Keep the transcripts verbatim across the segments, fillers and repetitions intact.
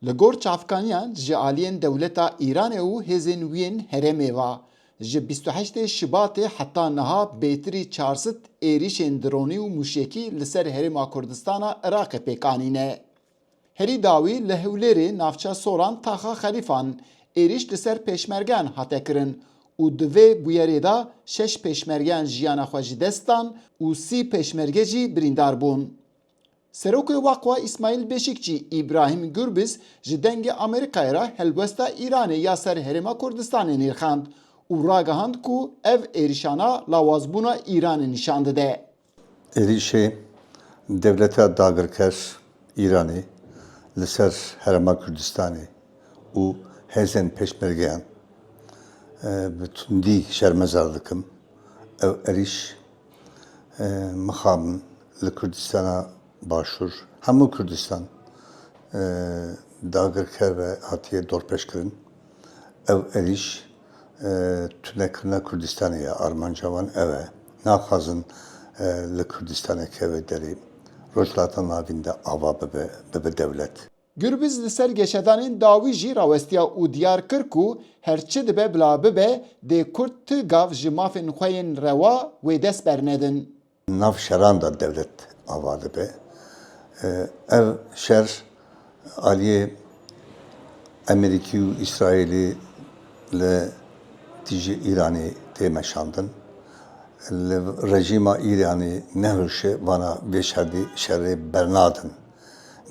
Li gor çavkaniyan ji aliyên dewleta Îranê û hêzên wî yên herêmê ve, ji bîst û heştê Şibatê heta niha bêtirî çar sed êrîşên dronî û mûşekî li ser Herêma Kurdistana Iraqê pêk anîne. Herî dawî li Hewlêrê navça Soran Taxa Xelîfan êrîş li ser pêşmergeyan hate kirin û di vê bûyerê de şeş pêşmergeyan jiyana xwe ji dest dan û sî pêşmerge jî birîndar bûn. Serokê Waqwa Îsmaîl Beşîkçî Îbrahîm Gurbiz ji Dengê Amerîkayê re helwesta Îranê ya ser Herêma Kurdistanê nirxand û ragihand ku ev êrîşana lawazbûna Îranê nîşan dide. Êrîşê dewleta dagirker Îranê li ser Herêma Kurdistanê û hêzên pêşmergeyan, e, bi tundî şermezar dikim. Ev êrîş, e, mixabin li Kurdistana Başûr, hemû Kurdistan, e, dagirker ve hatiye dorpêçkirin. Ev êrîş, e, tunekirina Kurdistanê ye, armanca wan ev e. Naxwazin, e, li Kurdistanê keve derê, Rojhilata Navîn de ava bibe, bibe dewlet. Gurbiz li ser geşedanên dawî jî rawestiya û diyar kir ku her çi dibe bila bibe, dê Kurd ti gav ji mafên xwe yên rewa wê dest bernedin. Nav şeran de dewlet ava dibe. E, ev şer aliyê Amerîkî û Îsraîlî li dijî Îranê tê meşandin. Li rejîma Îranê nehişe vana vê şerdî şerê bernadin.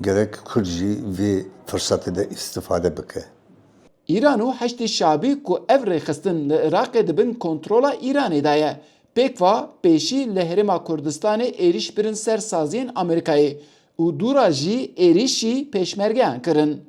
Gerek Kurd jî vê firsatê de îstifade bike. Îran û Heşdî Şabî ku ev rêxistin li Iraqê di bin kontrola Îranê de ye, pêkva pêşî li Herêma Kurdistanê êrîş birin ser saziyên Amerîkayê û dûra jî êrîşî pêşmergeyan kirin.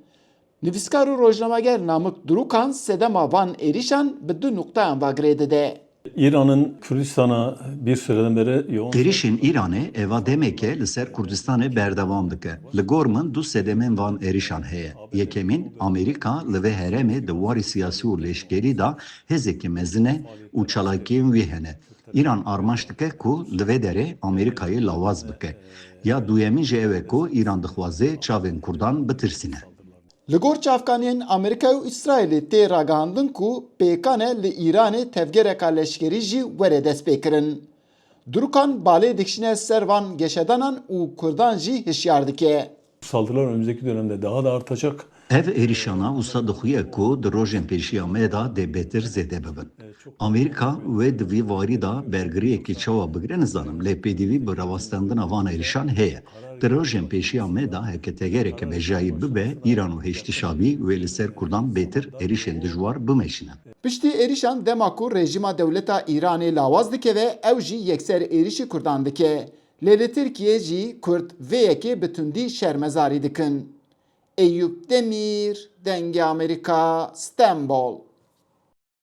Nivîskar û rojnameger Namik Durukan sedema van êrîşan bi du nuqteyan ve girê dide. İran'ın Kürdistan'a bir süreden beri yoğun Êrîşên Îranê êva demeke li ser Kurdistanê berdewam dike. Li gor min du sedemên van êrîşan heye. Yekemîn, Amerîka li vê herêmê di warî siyasî û leşkerî de hêzeke mezin e û çalakiyên wî hene. Îran armanc dike ku li vê derê Amerîkayê lawaz bike. Ya duyemîn jî ew e ku Îran dixwaze çavên Kurdan bitirsîne. Li gor çavkaniyên Amerîka û Îsraîlê tê ragihandin ku pêkan e li Îranê tevgereka leşkerî jî were destpêkirin. Durukan balê dikişîne ser van geşedanan û Kurdan jî hişyar dike. Saldırılar önümüzdeki dönemde daha da artacak. Ev êrîşana wisa dixuye ku di rojên pêşiya me de dê bêtir zêde bibin. Amerîka wê di vî warî de bergiriyekî çawa bigre nizanim, lê pêdivî bi rawestandina van êrîşan heye. Di rojên pêşiya me de heke tegereke bejayî bibe, Îran û Heşdî Şabî wê li ser Kurdan bêtir êrîşên dijwar bimeşînin. Piştî êrîşan dema ku rejîma dewleta Îranê lawaz dikeve, ew jî yekser êrîşî Kurdan dike. Lê li Tirkiyê jî Kurd vê yekê bi tundî şermezarî dikin. Eyûp Demîr, Dengê Amerîka, Stenbol.